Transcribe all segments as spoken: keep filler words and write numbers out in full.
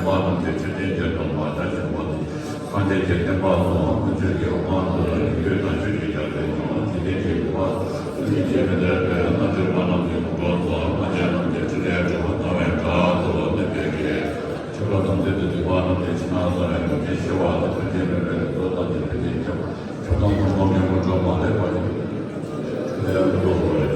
པ་རྣམས་ཀྱི་མཆོད་རྟེན་བརྒྱད་དང་མ་བྱ་ཆེན་པོ་དང་། སངས་རྒྱས་ཀྱི་བསྟན་པ་སྲུང་བར་ཀུན་སྤྱོད་ཀྱི་དབང་དུ་ལ་ཡིན་རྒྱུ་དང་ཆོས་ཀྱི་རྒྱལ་པོའི་ངོ་བོ་འཇིག་རྟེན་གྱི་བུ་པ་ཉིད་ཀྱིས་མི་འདོད་པའི་སྔ་འགྱུར་བ་རྣམས་ཀྱི་ངོ་བོ་སོགས་སྔ་རྗེས་རྣམས་ཀྱི་ཕྲིན་ལས་སྒྲུབ་པ་དང་བའི་དགྲ་ཐུབ་པ་སྟོན་པའི་གི་ཆོས་པ་ཐམས་ཅད་དུ་འཇུག་པ་རྣམས་ཀྱི་ཕྱི་ནང་གསང་བའི་ངོ་བོ་ཞི་བ་དང་ཕན་བདེའི་མོས་པས་གཙོ་བོ་དང་ནི་ཕན་བདེའི་ཁྱབ་ཆགས་སྡང་ཕུང་ཁམས་ཉོན་མོངས་སྒྲོན་མ་ལས་ཕར་ཕྱིན། ཨོཾ་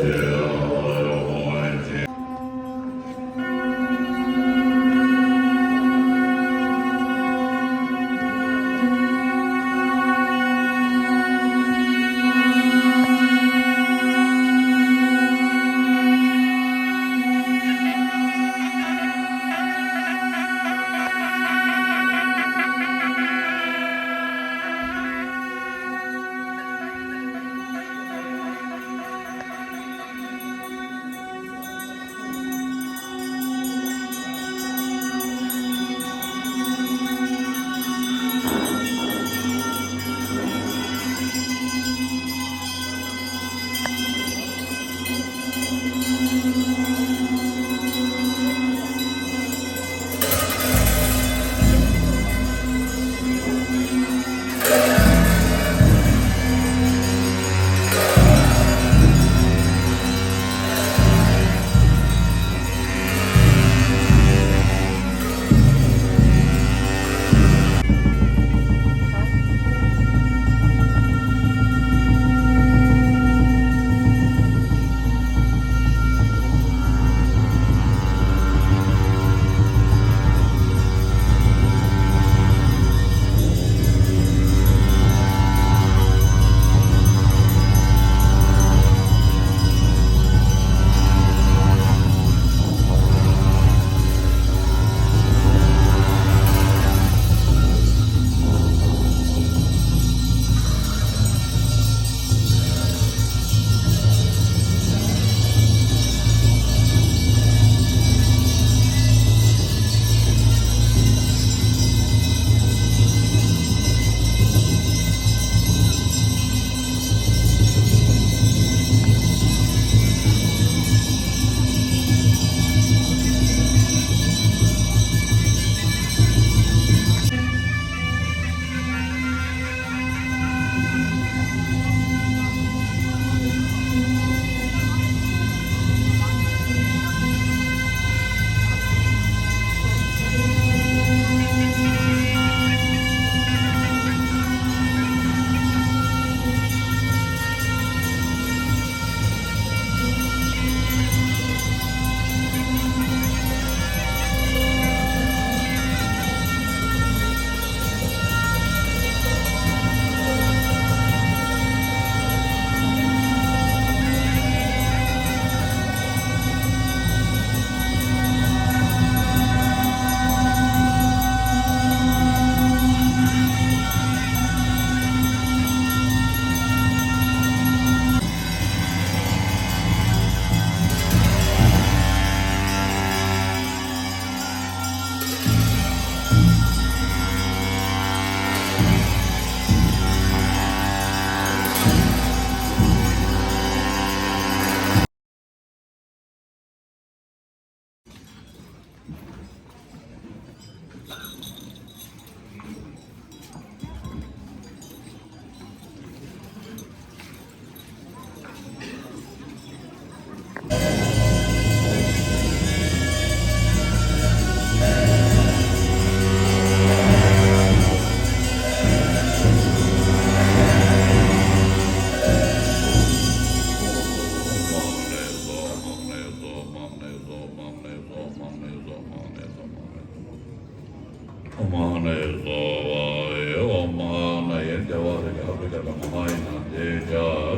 ཨཱཿཧཱ་ནཱ་ཡེ་ཙོ་བ་ཨེ། ཨོཾ་ཨཱཿཧཱ་ནཱ་ཡེ་ཏེ་བ་རེ་ཧ་པུ་ཀ་ཏ་མ་ཧཱ་ཡེ་ན་ཏེ་ཇ་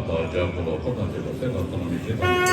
ད་ཇ་ཀུ་ལོ་ཁོ་ཐམས་ཅད་ལ་སེམས་དང་བསོད་ནམས་ཡེ་ཤེས་དང་།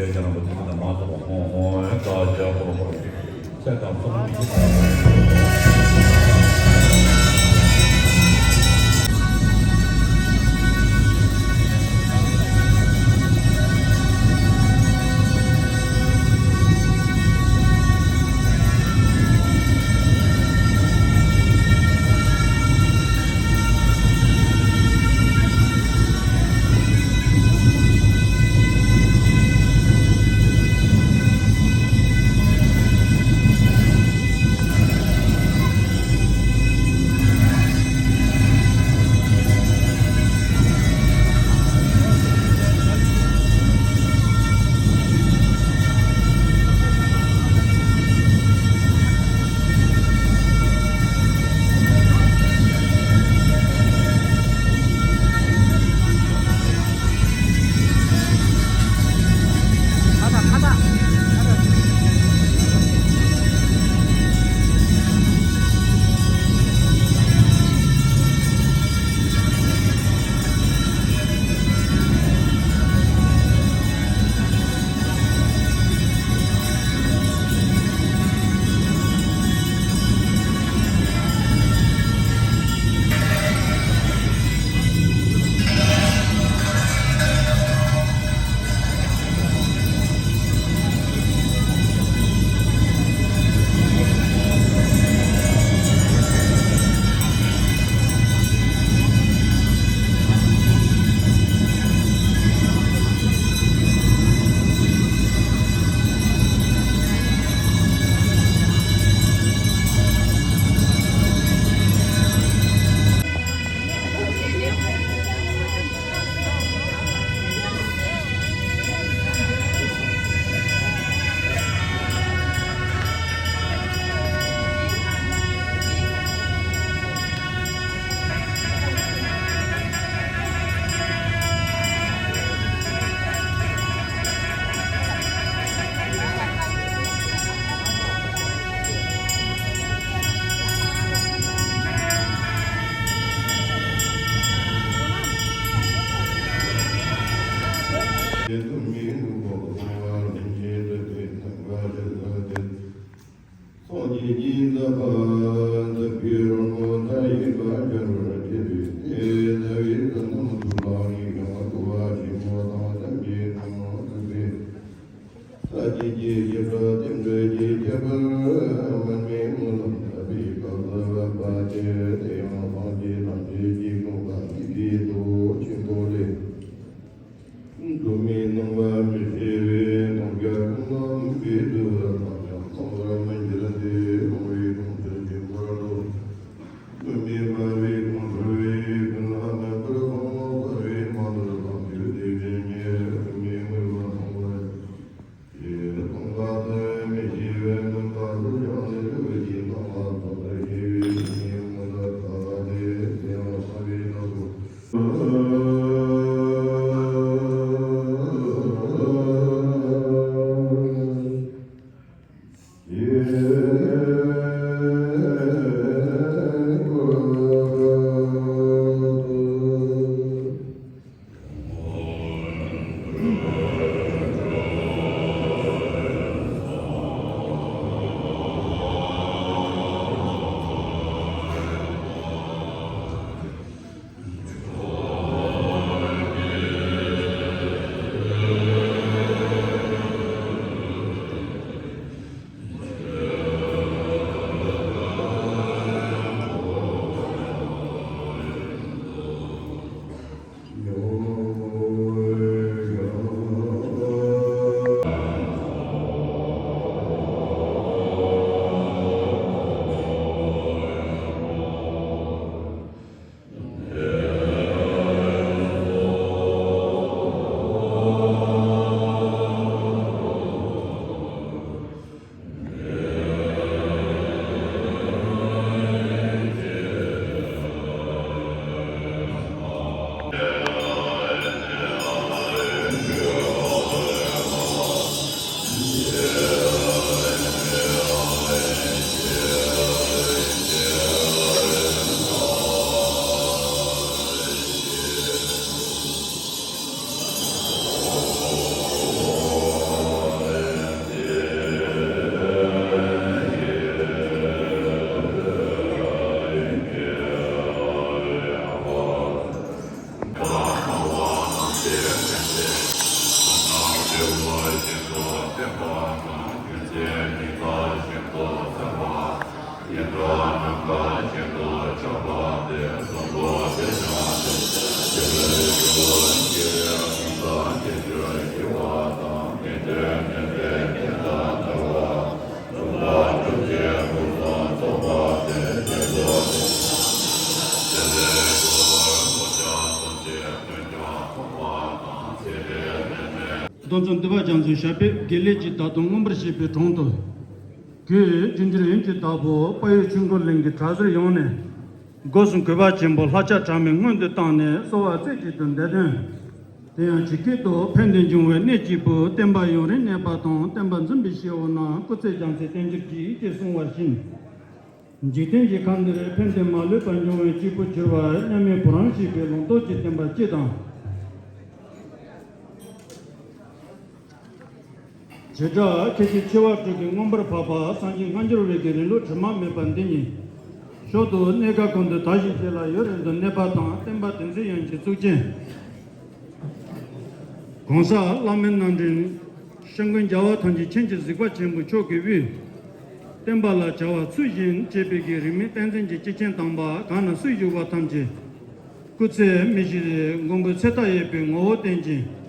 ཡོད་ཀྱང་རང་གི་ཐུགས་ཀྱི་མ་ཐོབ་པ་ཧོང་ཧོང་ཡོད་ད་ཅག་ཁོ་ར་ཁོ་ར་ཚེ་དང་གསུམ་གྱི་ཚོགས་ཀྱི་སྙིང་ཟབ་པ་འཛིན་པའི་རོལ་མོ་མཐའ་ཡས་པ་སྦྱར་བར་བྱེད་པའི་ཚེ། རྩ་བའི་བསོད་ནམས་ཚོགས་ལ་རིགས་ཡོངས་བསྐོར་བ་ཆེན་མོ་དང་ལྡན་པའི་ནང་དུ་ཕེབས། ས་དཀྱིལ་གྱི་ཞིང་ཁམས་རྟེན་འབྲེལ་གྱི་ཁྱད་པར་མར་མེའི་སྨོན་ལམ་བཏབ་པའི་སྐབས་སུ་བབ་པ་སྟེ། དེ་ཡང་སངས་རྒྱས་ཐམས་ཅད་ཀྱི་གོ་འཕང་གི་ཁྲིད་རྟོགས་ཆེན་པོ་ལས། འགྲོ་མིའི་སྣང་བ་མི་ཤེས་པའི་སྟོང་ག་ཀུན་རྣམས་སྦས་དུ་བཏང་ཀྱང་། མཚམས་རེ་མི་འགྱུར་ཏེ་འོང་བའི་དོན་དུ་བྱེད་པར་འདོད། ཀུན་མཁྱེན་འབར་བའི་དགོངས་གྲོལ་བའི་ཀུན་ལ་མེད་པར་གསུངས། ས་བའི་མ་ནོར་བཟང་སྤྱོད་དེ་བཞིན་ཉིད། ཀུན་མཁྱེན་མངོན་པར་མཐོང་བར་བྱེད། སྟོང་པ་དེ་མི་ཤེས་པའི་དོན་དག་ཏུ་བྱུང་ནས། གདོང་བཙན་འདུས་པ་རྒྱ་མཚོའི་ཞབས་པད་དགེ་ལེགས་ཀྱི་བདག་དོན་མངོན་པར་བྱེད་པའི་དྲུང་དུ། གུས་འབྱུང་འགྱུར་ཡོན་གྱི་བདག་པོ་དཔལ་ཡུལ་ཆོས་འཁོར་གླིང་གི་གྲྭ་ཟུར་ཡོངས་ནས། སྒོ་གསུམ་གུས་པ་ཆེན་པོས་ལྷ་ལྕགས་དྲ་མིག་སྔོན་དུ་བཏང་ནས་གསོལ་བ་རྩེ་གཅིག་ཏུ་འདེབས་དོན། དེ་ཡང་ཇི་སྐད་དུ། ཕན་བདེ་འབྱུང་བའི་གནས་གཅིག་པུ། བསྟན་པ་ཡུན་རིང་གནས་པ་དང་། བསྟན་པ་འཛིན་པའི་སྐྱེ་བོ་རྣམས། སྐུ་ཚེ་རྒྱ་མཚོའི་རྟེན་གྱུར་ཅིག་ཅེས་གསུངས་པ་བཞིན། འཇིག་རྟེན་གྱི་ཁམས་འདིར་ཕན་བདེ་མ་ལུས་པ་འབྱུང་བའི་གཅིག་པུར་གྱུར་པ་མཉམ་མེད་བུ་རམ་ཞེས་པའི་ལུང་རྟོགས་ཀྱི་བསྟན་པ་སྤྱི་དང་། བྱེ་བྲག་ཁྱད་ཆོས་ཆེ་བ་དྲུག་གིས་མངོན་པར་འཕགས་པ་སངས་རྒྱས་སྔ་འགྱུར་བའི་གི་རིང་ལུགས་དྲི་མ་མེད་པ་འདི་ཉིད། མཆོག་ཏུ་གནས་སྐབས་ཀུན་ཏུ་དར་ཞིང་རྒྱས་ལ་ཡུན་རིང་དུ་གནས་པ་དང་། བསྟན་པ་དེང་ཚེ་ཡོངས་ཀྱི་གཙུག་རྒྱན། གོང་ས་བླ་མེད་རྣམ་འདྲེན་སྐྱབས་མགོན་རྒྱལ་བ་ཐམས་ཅད་མཁྱེན་ཅིང་གཟིགས་པ་ཆེན་པོ་མཆོག་གི་དབུས། བསྟན་པ་ལ་བྱ་བ་ཚུལ་བཞིན་བྱེད་པའི་གི་རིས་མེད་བསྟན་འཛིན་གྱི་སྐྱེས་ཆེན་དམ་པ་གང་ན་སུ་བཞུགས་པ་ཐམས་ཅད། སྐུ་ཚེ་མི་ཤིགས་མགོན་པོའི་ཚེ་མཐའ་ཡས་པའི་ངོ་བོ་བསྟན་ཅིང་།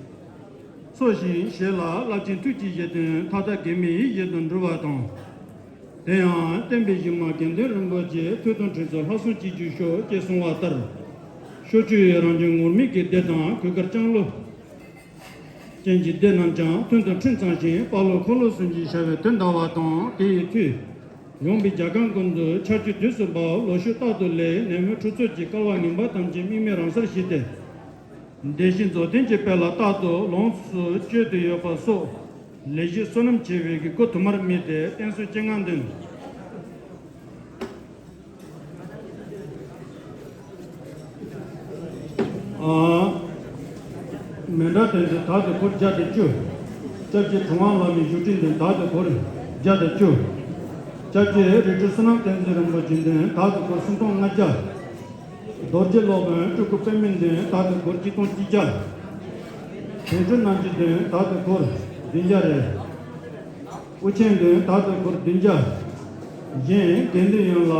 འཚོ་ཞིང་གཞེས་ལ་རླབས་ཆེན་ཐུགས་ཀྱི་བཞེད་དོན་མཐའ་དག་གེགས་མེད་ཡིད་བཞིན་དུ་འགྲུབ་པ་དང་། དེ་ཡང་བསྟན་པའི་གཞི་མ་དགེ་འདུན་རིན་པོ་ཆེ་ཐུགས་དམ་ཁྲིམས་སུ་ལྷག་བསམ་གཅིག་གྱུར་ཤོག་ཅེས་གསུངས་པ་ལྟར། ཕྱོགས་བཅུའི་རང་བྱུང་ངུར་སྨྲིག་གི་སྡེ་དང་གོས་དཀར་ལྕང་ལོ་ཅན་གྱི་སྡེ་རྣམས་ཀྱང་མཐུན་དུ་ཁྲིམས་གཙང་ཞིང་། དཔའ་བློ་འཁོར་ལོ་གསུམ་གྱི་བྱ་བས་དོན་དམ་པ་དང་། དེ་ཡི་མཐུས། ཡངས་པའི་རྒྱ་གར་ཀུན་ཏུ་ཆར་ཆུ་དུས་སུ་འབབ། ལོ་ཕྱུགས་རྟག་ཏུ་ལེགས། ནད་མུག་འཁྲུག་རྩོད་ཀྱི་བསྐལ་པ་ངན་པ་ཐམས་ཅད་དམིགས་མེད་རང་སར་ཞི་སྟེ། བདེ་གཤེགས་རྫོགས་ལྡན་གྱི་དཔལ་ལ་རྟག་ཏུ་ལོངས་སུ་སྤྱོད་དུ་ཡོད་པ་སོགས་ལས་གཞི་བསོད་ནམས་ཆེ་བའི་གི་སྒོ་དུ་མར་སྨིན་ཏེ་བསྟན་སྲིད་ཅན་ལྔ་ལྡན། ཨ། མཎྜལ་རྟེན་འབྲེལ་དག་ཏུ་འཁོར་བརྒྱ་དང་བཅུ། སྐྱབས་རྗེ་གྲུབ་དབང་བླ་མའི་བཞུགས་ཁྲི་འདོན་དག་ཏུ་འཁོར་བརྒྱ་དང་བཅུ། སྐྱབས་རྗེ་རི་ཁྲོད་བསོད་ནམས་བསྟན་འཛིན་རིན་པོ་ཆེ་འདོན་དག་ཏུ་འཁོར་སུམ་སྟོང་ལྔ་བརྒྱ། རྡོ་རྗེ་སློབ་དཔོན་སྤྲུལ་སྐུ་པདྨའི་འདོན་དག་ཏུ་འཁོར་གཅིག་སྟོང་གཅིག་བརྒྱ། དོན་གྲུབ་རྣམ་རྒྱལ་འདོན་དག་ཏུ་འཁོར་བདུན་བརྒྱ་རེ། དབུ་ཆེན་འདོན་དག་ཏུ་འཁོར་བདུན་བརྒྱ། གཞན་དགེ་འདུན་ཡོངས་ལ་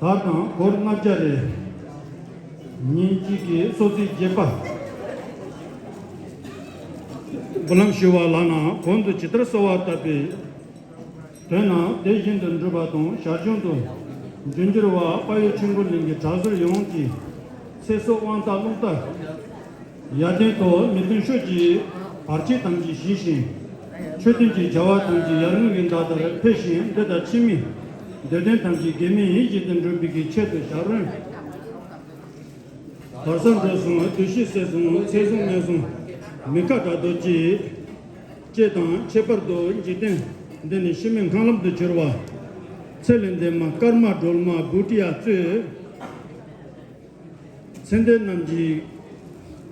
དག་དང་འཁོར་ལྔ་བརྒྱ་རེ། ཉིན་གཅིག་གི་གསོལ་ཚིགས་རྒྱས་པ། འབུལ་ལམ་ཞུ་བ་ལག་ན་གོང་དུ་ཇི་ལྟར་གསོལ་བ་བཏབ་པའི་དོན་རྣམས་དེ་བཞིན་དུ་འགྲུབ་པ་དང་། ཞར་བྱུང་དུ་འབྱུང་འགྱུར་བ་དཔལ་ཡུལ་ཆོས་འཁོར་གླིང་གི་གྲྭ་ཟུར་ཡོངས་ཀྱི་ཚེ་སྲོག་དབང་རྟགས་རླུང་རྟ་ཡར་ལྡན་ཐོག་མི་མཐུན་ཕྱོགས་ཀྱི་བར་ཆད་ཐམས་ཅད་ཞི་ཞིང་། མཆོད་རྟེན་གྱི་བྱ་བ་ཐམས་ཅད་ཡར་ངོའི་མདངས་ལྟར་འཕེལ་ཞིང་། འདི་དང་ཕྱི་མའི་འདོད་དོན་ཐམས་ཅད་གེགས་མེད་ཡིད་བཞིན་དུ་འགྲུབ་པའི་གི་ཆེད་དུ་ཞག་རོང་བར་ས་འགྲོ་སོང་། དུས་བཞི་ཟེར་སོང་། ཚེས་བཟང་ངན་སོང་། མི་ཁ་དྲག་རྡོ་རྗེ་བཅས་དང་། ཁྱད་པར་དུ་འཇིག་རྟེན་འདི་ནི་ཕྱི་མའི་སྨོན་ལམ་དུ་གྱུར་པ། ཚེ་ལས་འདས་མ་ཀརྨ་སྒྲོལ་མ་བྷོ་ཊི་ཡ་གཙོས། ཚེ་འདས་རྣམས་ཀྱི་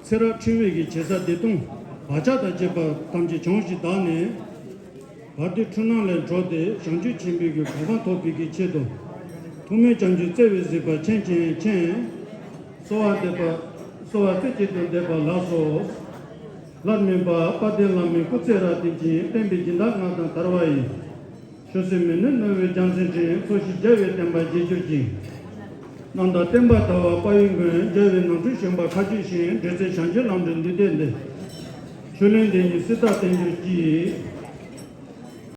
ཚེ་རབས་འཁྲི་བའི་གི་བྱེད་ས་བདེ་སྟོང་བག་ཆགས་དང་བཅས་པ་ཐམས་ཅད་བྱང་ཞིང་དག་ནས། བར་དོའི་འཁྲུལ་སྣང་ལས་གྲོལ་ཏེ་བྱང་ཆུབ་ཆེན་པོའི་གི་གོ་འཕང་ཐོབ་པའི་གི་ཆེད་དུ། ཐུགས་སྨོན་བྱང་ཆུབ་བརྩེ་བས་གཟིགས་པ་མཁྱེན་ཅིང་མཁྱེན། གསོལ་བ་འདེབས་པ། གསོལ་བ་རྩེ་གཅིག་ཏུ་འདེབས་པ་ལགས་སོ། སླར་སྨོན་པ། དཔལ་ལྡན་བླ་མའི་སྐུ་ཚེ་རབ་བརྟན་ཅིང་། བསྟན་པའི་སྦྱིན་བདག་མངའ་ཐང་དར་བ་ཡི། ཆོས་སྲིད་མི་ནུབ་ནོར་བུའི་རྒྱལ་མཚན་འདྲེན། འཚོ་ཞིང་རྒྱལ་བའི་བསྟན་པ་རྒྱས་གྱུར་ཅིག། རྣམ་དག་བསྟན་པ་དར་བ་དཔལ་ཡུལ་མགོན། རྒྱལ་བའི་ནང་ཁྲོལ་ཞིང་པ་མཁའ་སྤྱོད་ཞིང་། འབྲེལ་ཚད་བྱང་ཆུབ་ལམ་འགྲོ་འདུས་སྡེ་འདི། ཆོས་གླིང་འདི་ཉིད་སྲིད་མཐའ་བརྟན་གྱུར་ཅིག།